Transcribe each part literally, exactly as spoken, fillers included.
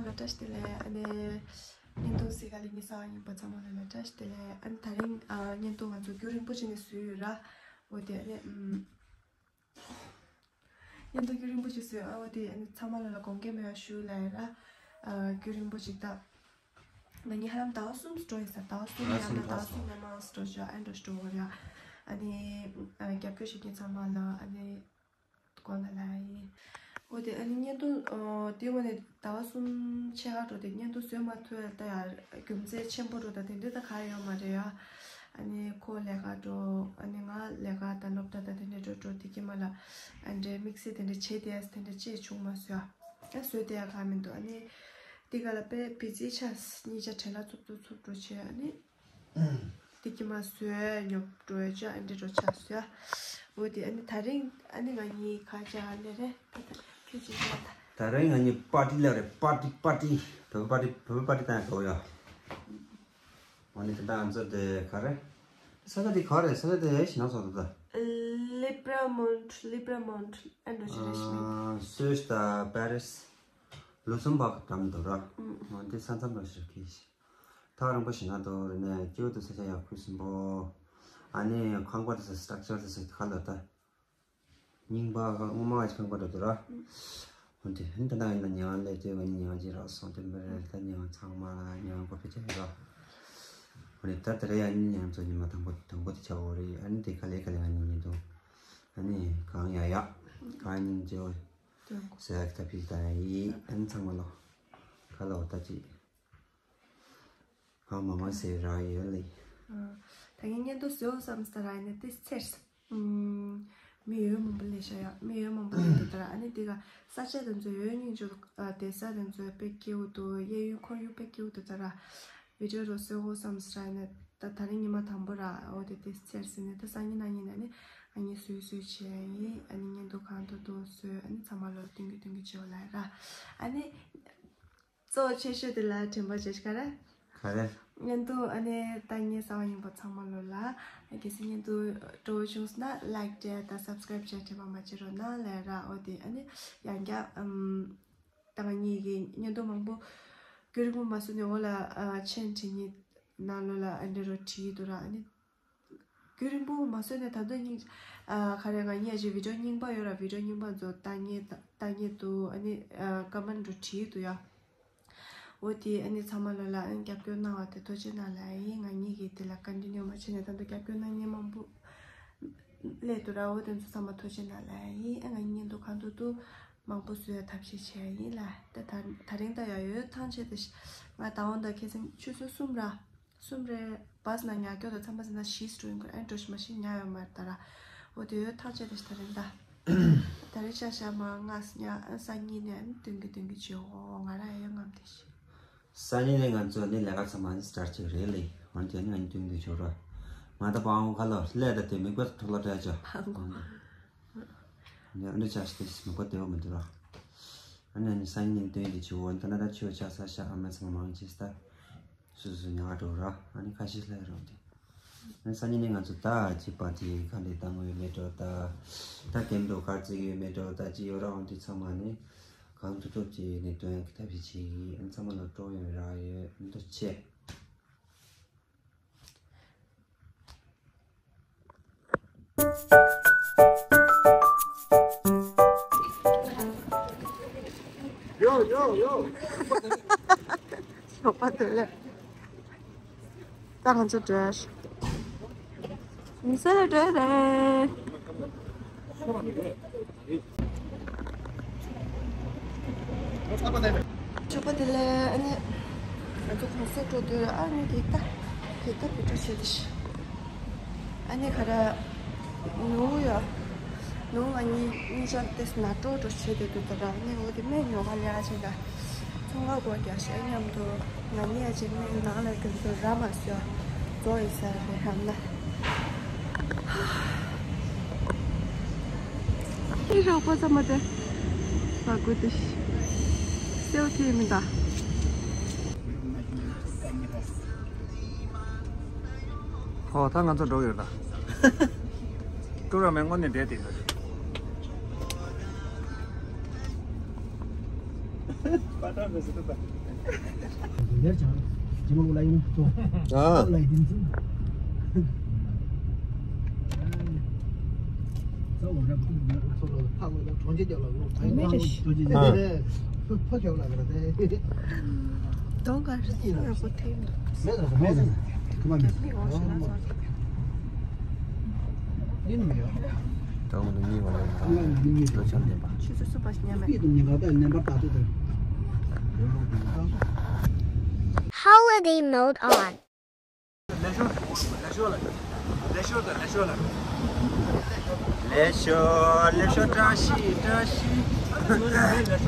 ལ་བཀྲ་ཤིས་བདེ་ལེགས། ཨ་ནི་བརྙན་ཐུང་གཟིགས་ག་ལ་ཉི་ཤུ་རྩ་བ་ཡིན་པ་ཚང་མ་ལ་ལ་བཀྲ་ཤིས་བདེ་ལེགས། ཨ་ནི་དེ་རིང་ཨ་བརྙན་ཐུང་ང་ཚོ་རྒྱུན་རིང་པོ་ཅིག་ནས་བཟོས་ཡོད་ར། འོ་དེ་ཨ་ནི་ཨམ། བརྙན་ཐུང་རྒྱུན་རིང་པོ་ཅིག་བཟོས། ཨ་འོ་དེ་ཨ་ནི་ཚང་མ་ལ་ལ་དགོངས་འགལ་མེད་པ་ཞུ་ལ་ཡིན་ར། ཨ་རྒྱུན་རིང་པོ་ཅིག་ད། ང་གཉིས་ཧ་ལམ་ཟླ་བ་གསུམ་འགྲོ་ཡིན་ས། ཟླ་བ་གསུམ་ཟླ་བ་ཡང་གསུམ་ན་ཟླ་བ་གསུམ་ནས་མང་སུ་འགྲོ་ཤག་ཨ་འགྲོ་ཤག་འགྲོ་བ་ར། ཨ་ནི་ཨ་རྒྱབ་སྐྱོར་བྱེད་མཁན་ཚང་མ་ལ་ཨ་ནི། དགོངས་དག་ལ་ཡིན། འོ་དེ་ཨ་ནི་བརྙན་ཐུང་ཨ་དེ་འོ་ནས་ཟླ་བ་གསུམ་ཕྱེད་ཀ་འགྲོ་དེ་བརྙན་ཐུང་བཟོས་མ་ཐུབ་ཡ་ད་ཡ་རྒྱུ་མཚན་ཆེན་པོ་འགྲོ་ད་དེ་འདྲ་ད་ག་ཡོད་མ་རེད་ཡ། ཨ་ནི་ཁོ་ལས་ཀ་འགྲོ། ཨ་ནི་ང་ལས་ཀ་ད་སློབ་གྲྭ་ད་དེ་འདྲ་འགྲོ་འགྲོ་དེ་ཀྱི་མ་ལ་ཨ་འདྲའི་དམིགས་བསལ་དེ་འདྲ་བྱེད་དེ་ཡ་དེ་འདྲ་ཅེས་བྱུང་མ་སོང་ཡ། ཨ་བཟོས་དེ་ཡ་ག་མི་འདུག་ཨ་ནི་དེ་ག་ལ་དཔེ་བི་ཛི་ཆགས། གཉིས་ཆ་བྲེལ་ལ་འཚུབ་འཚུབ་འཚུབ་འགྲོ་བྱས། ཨ་ནི། དེ་ཀྱི་མ་བཟོས་ཉོབ་འགྲོ་ཡ་ཅོ་ཨ་འདྲི་འགྲོ་ཆགས་སོ་ཡ། འོ་དེ་ཨ་ནི་དེ་རིང་ཨ་ནི་ང་གཉིས་ཁ་ཅག་ཨ་ནི་རེད་ཕ་ད་ཁྱོད་ཅི་ཅོ་ད། དེ་རིང་ང་གཉིས་པར་ཊི་ལ་རེད། པར་ཊི་པར་ཊི། བོད་པ་པར་ཊི་བོད་པ་པར་ཊི་བཏང་ཡ་འགྲོ་ཡ། འོ་ནི་དེ་འདྲ་ང་ཚོ་དེ་ག་རེ། ས་ཆ་དེ་ག་རེ། ས་ཆ་དེ་ཞེ་ན་སོ་ད་ད། ལི་བྲ་མོན་ཊི། ལི་བྲ་མོན་ཊི་ཨ་འགྲོ་ཞེ་རེ་ཞེ་མིན། སུད་སི་དང་པེ་རིས། ལུག་སེམ་བྷག་འགྲམ་དུ་ར། འོ་དེ་ས་མཚམས་ར་ཞིག་གི་ཞིག་ཐག་རིང་པོ་ཞིག་ན་དོ་རེ་ནས་སྐྱིད་པོ་དུ་ས་ཆ་ཡག་ཁུལ་ཟིན་པོ། ཨ་ནི་ཁང་པ་དུ་ས་སི་ཊག་ཅར་དུ་ས་ཁ་ལོ་ད། རྙིང་པ་སྔོན་མ་ཁང་པ་འགྲོ་དུ་ར། ཧོན་དེ་ཧན་ད་ན་ཡིན་ན་ཉང་ལས་དེ་བ་ཉི་ཉང་ཅི་རག་སོང་དེ་མི་རེད། ད་ཉང་ཚང་མ་ཉང་གོ་ཕེ་ཆ་ཡོད་ར། ཧོན་ད་དེ་རེ་ཡ་ཉི་ཉང་ཚོ་ཉི་མ་དང་པོ་དང་པོ་དེ་ཆ་འོ་རེ། ཨ་ནི་དེ་ཁ་ལེ་ཁ་ལེ་ང་ཉི་ཉི་དུ། ཨ་ནི་གང་ཡ་ཡ་གང་ཉིན་ཅི་འོ། ཟེར་ཡག་ད་ཕིག་ད་ཡི་ཨན་ཚང་མ་ལོ། ཁ་ལོ་ད་ཅི། ཧ་མ་མ་ཟེར་ར་ཡོད་ལེ། ད་ངས་བརྙན་ཐུང་བཟོ་བསམ་ས་ར་ཡིན་ན་དེ་ཚེར་ས། མི་ཡོད་མང་པོ་ལས་ཤ་ཡག་མི་ཡོད་མང་པོ་ལས་འདུག་ད་ར། ཨ་ནི་དེ་ག་ས་ཆ་དེ་ཚོ་ཡོད་སྙིང་རྗེ། དེ་ས་དེ་ཚོ་དཔེ་སྐྱིད་པོ་འདུག་གཡས་གཡོན་ཁོར་ཡུག་དཔེ་སྐྱིད་པོ་འདུག་ད་ར། བི་ཌི་ཡོ་རོ་བཟོ་དགོས་བསམ་ས་ར་ཡིན་ན། ད་ད་རིང་ཉི་མ་དང་པོ་ར། འོ་དེ་དེ་ཚེར་ཟིན་ནས་ད་སང་ཉིན་གནངས་ཉིན་ཨ་ནི་ཨ་ནི་བཟོས་བཟོས་བྱས་ཡིན། ཨ་ནི་བརྙན་ཐུང་གང་ཐུབ་ཐུབ་བཟོས། ཨ་ནི་ཚང་མ་ལོ་སྟོན་གི་སྟོན་གི་བྱེད་འོ་ལ་ར། ཨ་ནི་གཙོ་བོ་ཆེ་ཤོས་དེ་ལ་དྲན་པ་བྱེད་ཤ་ར། ག་རེ། བརྙན་ཐུང་ཨ་ནི་ད་ངས་གསང་བ་ཡིན་པ་ཚང་མ་ལོ་ལ། གལ་སྲིད་བརྙན་ཐུང་སྤྲོ་བོ་བྱུང་སོང་ན་ལའིཀ་བྱས་དང་སབ་སི་ཀ་རེབ་བྱས་དྲན་པ་མ་བརྗེད་རོགས་གནང་ལ་ར། འོ་དེ་ཨ་ནི་ཡང་བསྐྱར་ཨམ། ད་ང་གཉིས་ཀྱི་བརྙན་ཐུང་མང་པོ་རྒྱུན་རིང་པོ་མ་བཟོས་ནས་འོ་ལ་ཨ་མཆན་བྲིས་ནི་ནང་ལོ་ལ་ཨ་འདྲ་རོ་བྲིས་འདུག་ར། ཨ་ནི་རྒྱུན་རིང་པོ་མ་བཟོས་ནས་ད་དུང་སྙིང་ཨ་ག་རེ་ང་གཉིས་ཨ་ཅེ་བི་ཌི་ཡོ་རྙིང་པ་ཡོད་ར། བི་ཌི་ཡོ་རྙིང་པ་ཚོ་ལྟ་ངེས་ལྟ་ངེས་འདུག་ཨ་ནི་ཨ་ཀ་མེན་ཊི་རུ་བྲིས་འདུག་ཡ། འོ་དེ་ཨ་ནི་ཚང་མ་ལོ་ལ་ཨ་ནི་རྒྱབ་སྐྱོར་གནང་བ་དེ་ཐུགས་རྗེ་གནང་ལ་ཡིན། ང་གཉིས་ཀྱིས་དེ་ལ་ཀོན་ཊི་ནིའུ་མ་བྱས་ནས་ད་དུང་རྒྱབ་སྐྱོར་གནང་མཁན་མང་པོ་སླེབས་འདུག་ར། འོ་དེ་ཚོ་ཚང་མ་ཐུགས་རྗེ་གནང་ལ་ཡིན། ཨ་ང་གཉིས་འདུག་གང་ཐུབ་ཐུབ་མང་པོ་བཟོ་ཡ་ཐབས་ཤེས་བྱས་ཡིན་ལ། ད་ད་ད་རིང་ད་ཡ་ཡོད་ཐང་ཆད་དེ་ང་ད་འོང་ད་ཁ་སང་ཆུ་ཚོད་གསུམ་ར། གསུམ་རེ་བཱས་ནང་ཉལ་སྐྱོ་དང་མཚམས་པ་ཟིན་ན་བཞི་སུ་འགྲོ་ཡིན་དགོས། ཨ་འགྲོ་ཞིག་མ་ཤི་ཉལ་ཡོད་མ་རེད་ད་ར། འོ་དེ་ཡོད་ཐག་བཅད་དེ་ཞིག་ད་རིང་ད། ད་རིང་ཤ་ཤ་མ་ང་སི་ཉ་ཨ་སང་ཉིན་ནས་ཨ་ནི་སྟོན་གི་སྟོན་གི་བྱེད། འོ་ང་ར་ཨ་ཡོད་ངམ་དེ་ཞིག་སང་ཉིན་ནས་ང་ཚོ་ཨ་ནི་ལས་ཀ་ཚང་མ་ཨ་ནི་སི་ཊར་ཊི་བྱེད་རེད་ལེ། འོན་ཏེ་ཨ་ནི་ང་གཉིས་སྟོན་གི་བྱེད་ར། ང་ད་པང་ཁ་ལོ་ལས་ད་དེ་མིག་པ་ཐོག་ལ་བྲལ་ཅོ། ཨ་ནི་ཨ་ནི་ཆ་ཤི་དེ་མིག་པ་དེ་བ་མི་འདུག་ར། ཨ་ནི་ཨ་ནི་སང་ཉིན་སྟོན་གི་བྱེད། འོ་ད་ན་ད་ཆོས་ཆ་ས་ཤ་ཨ་མ་ཚང་མ་མང་ཆེ་ས་ད། སོ་སོ་ཉག་འགྲོ་ར། ཨ་ནི་ཁ་ཤས་ལྷག་རོགས་དེ། ཨ་ནི་སང་ཉིན་ནི་ང་ཚོ་ད་ཅི་པ་ཏི་ག་ལེ་བཏང་ཡོད་མེད་འགྲོ་ད། ད་གེམ་འགྲོ་གར་རྩེ་ཡོད་མེད་འགྲོ་ད་ཅི་ཡོད་ར། འོང་དེ་ཚང་མ་ནི་གང་ཐུབ་ཐུབ་ཀྱི་ནི་སྟོན་ཡག་གི་ཐབས་ཤེས་བྱེད་ཀྱི། ཨ་ནི་ཚང་མ་ལ་སྤྲོ་ཡོང་རག་ཡོད་འདུག་ཆེ། ཡོ་ཡོ་ཡོ། ཞོགས་པ་དེ་ལས། ད་ང་ཚོ་འགྲོ་ཡ་ཞིག་མི་སེར་འགྲོ་ཡ་རེད། ཞོགས་པ་དེ་ལས་ཨ་ནི་ང་ཚོ་གུང་སེང་འགྲོ་དུས་ཨ་ནི་དེ་ལྟ་དེ་ལྟ་བུ་འགྲོ་བྱེད་དེ་ཤི། ཨ་ནི་ག་ར་ནུ་ཡོ་ནུ་ང་གཉིས་གཉིས་ཆར་ཏེ་ན་སྤྲོ་འགྲོ་བྱེད་དེ་འདུག་ད་ར། ཨ་ནི་འོ་དེ་སྨན་ཉོ་ག་ལས་ཨ་ཆེན་ད། ཚོང་ཁང་སྒོ་རྒྱག་ཤག་མཉམ་དུ་ང་གཉིས་ཨ་ཅེ་སྨན་ནང་ལ་གྱོན་དུ་ར་མ་སོ་རྫོགས་ཡིན་ས་རེད་ཧམ་ན། ཨི་རོགས་པ་ཚང་མ་དེ་བ་གུ་དེ་སེའུ་ཐི་མི་འདའ། ཧོ་ད་ང་ཚོ་འགྲོ་ཡོད་ད། ཀྲུ་ར་མའི་སྔོན་ནས་བསྡད་དེ་འདུག་ལེར་ཆགས། ཇི་མ་ལོ་ལ་ཡིན་ཏོ། ཨ། ལ་ཡིན་ཚུལ། ཚ་བོ་རབ་ཏུ་ཚོ་ལ་ཕག་ལ་གྲོང་ཁྱེར་རྒྱབ་ལ་ལོ། མེ་རེ་ཤི། གྲོང་ཁྱེར་ཨ། ཕ་ཁྱབ་ལ་ག་རེ། གདོང་ག་རེ་ས་ར་པོ་ཐེམ། མེ་ལ་མེ་ལ་ཁུ་མ་མེ། མི་འོང་ཤི་ན་ཚོ། ཡིན་མི་ཡོད། ད་འོ་ན་གཉིས་པ་ལ་ཡིན་ད། ལོ་ཆམ་ལྡན་པ། ཆུ་ཚོད་གསུམ་པ་ཉམས་མེད། ཉིན་གང་ལྟར་ལེན་པར་ད་དུ་དང་། Holiday mode on. ལེ་ཤོར་ལེ་ཤོར་ལ་ལེ་ཤོར་དང་ལེ་ཤོར་ལ། ལེ་ཤོར་ལེ་ཤོར་བཀྲ་ཤིས་བཀྲ་ཤིས།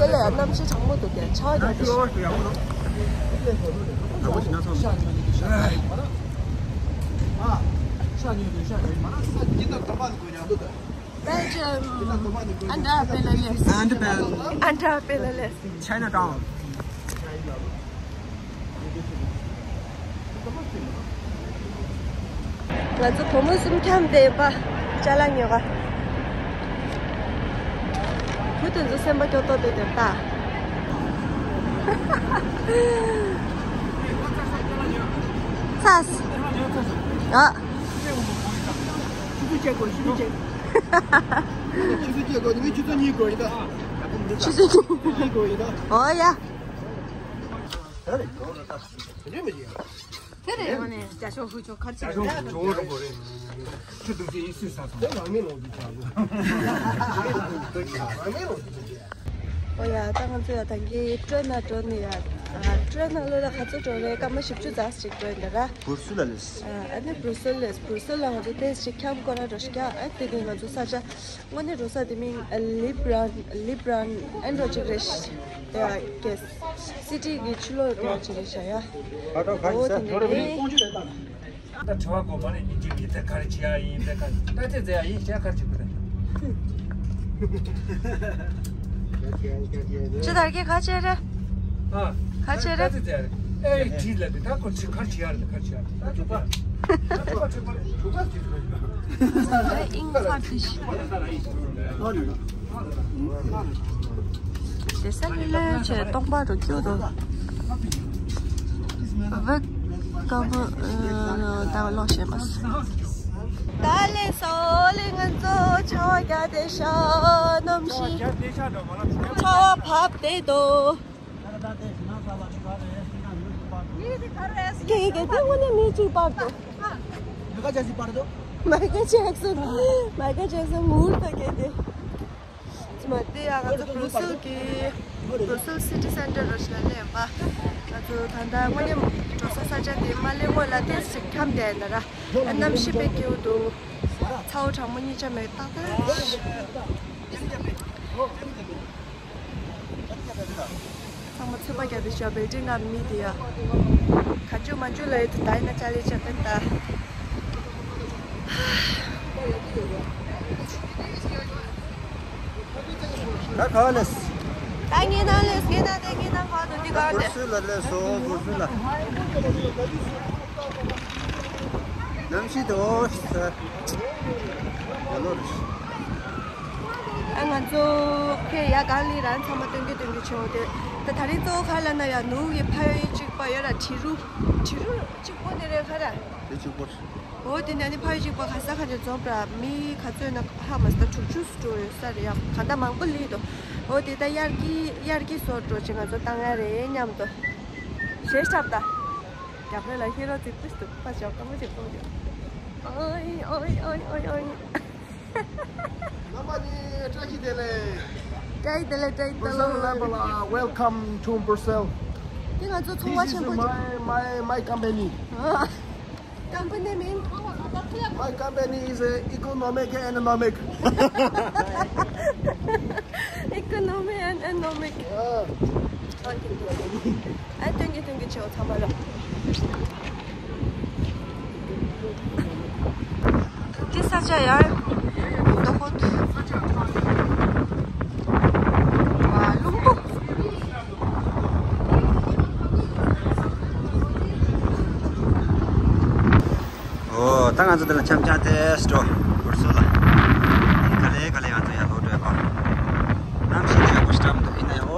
དེ་ལས་གནམ་གཤིས་གྲང་མོ་འདུག་ཀྱང་ཆར་ཡོད་དེ། ད་འོ་ཞིག་ན་སོང་། Belgium. Under Belarus. Under Belarus. Under Belarus. Chinatown. ང་ཚོ་བུ་མོ་གསུམ་འཁྱམས་བསྡད་པ། ཅ་ལག་ཉོ་ག། བུ་དེ་ཚོ་སེམས་པ་སྐྱོ་ཏོག་ཏོ་དེ་ལྟ། ཚ། ཨ། ཆུ་ཚོད་བརྒྱད་དགོས། ཆུ་ཚོད་བརྒྱད། ཆུ་ཚོད་བརྒྱད་དགོས། ངས་ཆུ་ཚོད་གཉིས་དགོས་ཡིན་ད། ཆུ་ཚོད་གཉིས། གཉིས་དགོས་ཡིན་ད། ཨོ་ཡ། དེ་རེད་ཡོང་ནས་རྒྱ་ཤོག་ཧུ་ཆོ་ཁར་ཆ་རྒྱ་ཤོག་ཧུ་ཆོ་རོང་པོ་རེད། ཆུ་འདུག་ཅེས་ཡིན་སུས་ས་སོང་། དེ་རང་མེད་ལོག་དུ་ཆགས་འདུག་རང་མེད་ལོག་དུ་ཆགས། ཨོ་ཡ། ད་ང་ཚོ་ཡ་ད་གིན་ཊེན་ནང་འགྲོ་ནི་ཡ། ཨ། ཊེན་ནང་ལོ་ལ་ག་ཚོད་འགྲོ་རེད། སྐར་མ་བཞི་བཅུ་ཙམ་ཞིག་འགྲོ་ཡིན་ད་ར། བུར་སུ་ལ་ལེས། ཨ་ནི་བུར་སུ་ལེས། བུར་སུ་ལ་ང་ཚོ་ཏེས་ཞིག་ཁྱམས་ཀོ་ན་འགྲོ་ཞིག་ཡ། ཨ་དེ་གིན་ང་ཚོ་ས་ཆ། དངོས་གནས་འགྲོ་ས་དེ་མིང་ལིབ་རན། ལིབ་རན་ཨེ་འགྲོ་ཅིག་རེད་ཤག་ཡ། ཀེ་སི་ཊི་གི་ཕྱི་ལོགས་འགྲོ་ཅིག་རེད་ཤག་ཡ། ཨོ་དེ་འདྲ་རེད། ད་དྲི་བ་གོ་མ་རེད། ཉིན་གཅིག་མི་ཚེ་ག་རེ་བྱེད་ཡ་ཡིན། དེ་ག་ད་ཚེ་ཛེ་ཡ་ཡིན་ཤག་ག་རེ་བྱེད་དགོས་རེད། ཅི་ད་གི་ག་བྱེད་རེད། ཨ། ག་བྱེད་རེད། ད་ཚེ་ཛེ་ཡ་རེད། ཨེ་དྲིས་ལ་དེ་ད་ཁོ་ཆི་ག་རེ་བྱེད་ཡ་རེད། ག་རེ་བྱེད་ཡ་རེད། ད་ཚོད་པ། ད་ཚོད་པ་ཚོད་པ་ཚོད་པ་ཚོད་པ། ཨིང་ཚར་ཏི་ཤི། དེ་ས་ལི་ལ་ཆེ་སྟོང་པ་རུ་ཁྱོད་དོ། བེག་ཀ་བུ་ད་ལོག་བྱེད་མ་སོང་། ད་ལས་སོ་ལས་ང་ཚོ་ཆར་པ་རྒྱག་བསྡད་ཤག་གནམ་གཤིས་ཆར་པ་བབས་བསྡད་དོ། ཀེ་ཀེ་དེ་དངོས་གནས་མི་གཅིག་པར་དུ། མའི་ཀལ་ཇེག་སན་པར་དུ། མའི་ཀལ་ཇེག་སན། མའི་ཀལ་ཇེག་སན་མུར་དུ་སྐྱེས་ཏེ། ཙི་མ་དེ་ཡང་ང་ཚོ་བྷུ་རུ་སེལ་གྱི། བྷུ་རུ་སེལ་སི་ཊི་སེན་ཊར་རུ་ཞིག་ལ་སླེབས་པ། ང་ཚོ་ད་ལྟ་དངོས་གནས་འགྲོ་ས་ས་ཆ་དེ་མ་སླེབས་སྔོན་ལ་ཏོག་ཙམ་འཁྱམས་བསྡད་ཡིན་ད་ར། གནམ་གཤིས་དཔེ་སྐྱིད་པོ་འདུག་ཚ་བོ་གྲང་མོ་གཉིས་ཆ་མེད་ཏག་ཏག་ཚང་མ་ཚོད་པ་རྒྱབ་པའི་ཞོ་བེ་ཏི་ནམ་མི་དེ་ཡ། ག་ཅུ་མ་ཅུ་ལ་ཡོད་དུ་ད་ཡིན་ན་ཅ་ལེ་ཅ་ཏན་ད། ད་ག་ལེས། ད་ངེད་ནང་ལེས། ངེད་ནང་དེ་ངེད་ནང་ག་དུ་དེ་ག་དེ། བུ་སུ་ལ་ལེས་སོ་བུ་སུ་ལ། གནམ་གཤིས་དེ་འོ་ས། ཡ་ལོ་རེད། ཨ་ང་ཚོ་ཁེ་ཡ་ག་ལི་རང་ཚང་མ་སྟོན་གི་སྟོན་གི་ཆེ་བོ་དེ། ད་ད་རིང་གཙོ་བོ་ག་ལ་ན་ཡ་ནུ་གི་ཕ་ཡོ་ཡི་གཅིག་པ་ཡོད་ར། དྲི་རུ་དྲི་རུ་གཅིག་པོ་དེ་རེད་ག་ར། དེ་གཅིག་པོ་རེད། འོ་དེ་ནས་ནི་ཕ་ཡོ་གཅིག་པ་ག་ས་ག་ནས་འཛོམས་ར། མི་ག་ཚོད་ན་ཧ་མ་སི་ད་དྲུག་ཅུ་སུ་འགྲོ་ཡོད་ས་རེད་ཡ། ག་ད་མང་པོ་ལི་དོ། འོ་དེ་ད་དབྱར་གི་དབྱར་གི་སོར་འགྲོ་ཅིག་ང་ཚོ་བཏང་ཡ་རེད་མཉམ་དུ། ཞེས་ཁྲབ་ད། རྒྱབ་ལ་ལ་ཧེ་རོ་ཙི་ཏུས་ཏུ་པ་ཞོག་ཀ་མོ་ཅིག་པོ་ཅིག་ཨོའི་ཨོའི་ཨོའི་ཨོའི་ཨོའི། རྣམ་པ་ནི་བཀྲ་ཤིས་བདེ་ལེགས། བཀྲ་ཤིས་བདེ་ལེགས། བཀྲ་ཤིས་བདེ་ལེགས། Welcome to Brussels. དེ་ང་ཚོ་ཚོང་པ་ཆེན་པོ་ཅིག This is my, my, my company. Company མིང་། My company is uh, economic and economic. Economic and economic. Yeah. Okay. ཨ་སྟོན་གི་སྟོན་གི་ཆེ་བོ་ཚང་མ་ལ། འདི་ས་ཆ་ཡར་ནོ་ཧོད། ཨ་རླུང་བུ། འོ་ད་ང་ཚོ་འདི་ལ་འཆམ་འཆམ་དེ་སྤྲོ་བོར་སོ་ལ། ག་ལེ་ག་ལེ་ང་ཚོ་ཡར་ལོག་འགྲོ་ཡ་པ། གནམ་གཤིས་དེ་ཡག་པོ་ཞེ་དྲག་མི་འདུག་ཡིན་ན་ཡང་།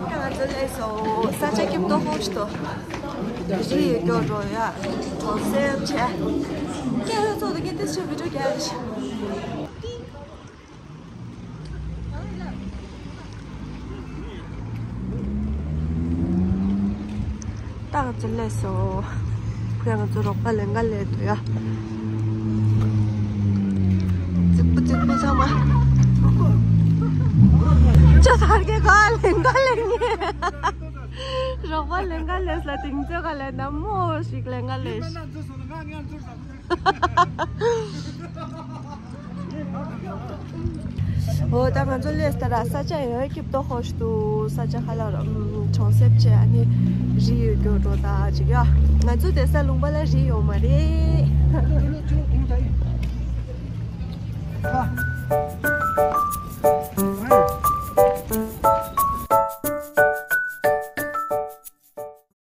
ད་ང་ཚོ་སླེབས་སོང་། ས་ཆ་སྐྱིད་པོ་ཏོག་ཧོ་ཞིག་འདུག་རི་ཡི་མགོ་འགྲོ་ཡ། གྲོང་གསེབ་བྱས། སྐྱེ་བོ་ཚོ་དང་སྐད་དེ་ཆོས་བི་ཌིའོ་རྒྱག་ཤིག་ད་ང་ཚོ་སླེབས་སོང་། ཕུ་ཡ་ང་ཚོ་རོགས་པ་ལེན་ག་སླེབས་འདུག་ཡ། རྫིག་པོ་རྫིག་པོ་ཚང་མ། ཅོ་ཐར་གེ་ག་ལེན་ག་ལེན་ངེ། རོགས་པ་ལེན་ག་སླེབས་ལ་དེང་ཚོད་ག་ལེན་ན་མོ་ཞིག་ལེན་ག་སླེབས། འོ་ད་ང་ཚོ་སླེབས་ད་ར། ས་ཆ་ཡང་སྐྱིད་པོ་ཏོག་ཧོ་ཞིག་འདུག་ས་ཆ་ཁ་ལ་ར་ཨམ་གྲོང་གསེབ་བྱས། ཨ་ནི་རི་ཡི་མགོ་འགྲོ་ད་ཅིག་ཡ། ང་ཚོ་བསྡད་ས་ལུང་པ་ལ་རི་ཡོད་མ་རེད།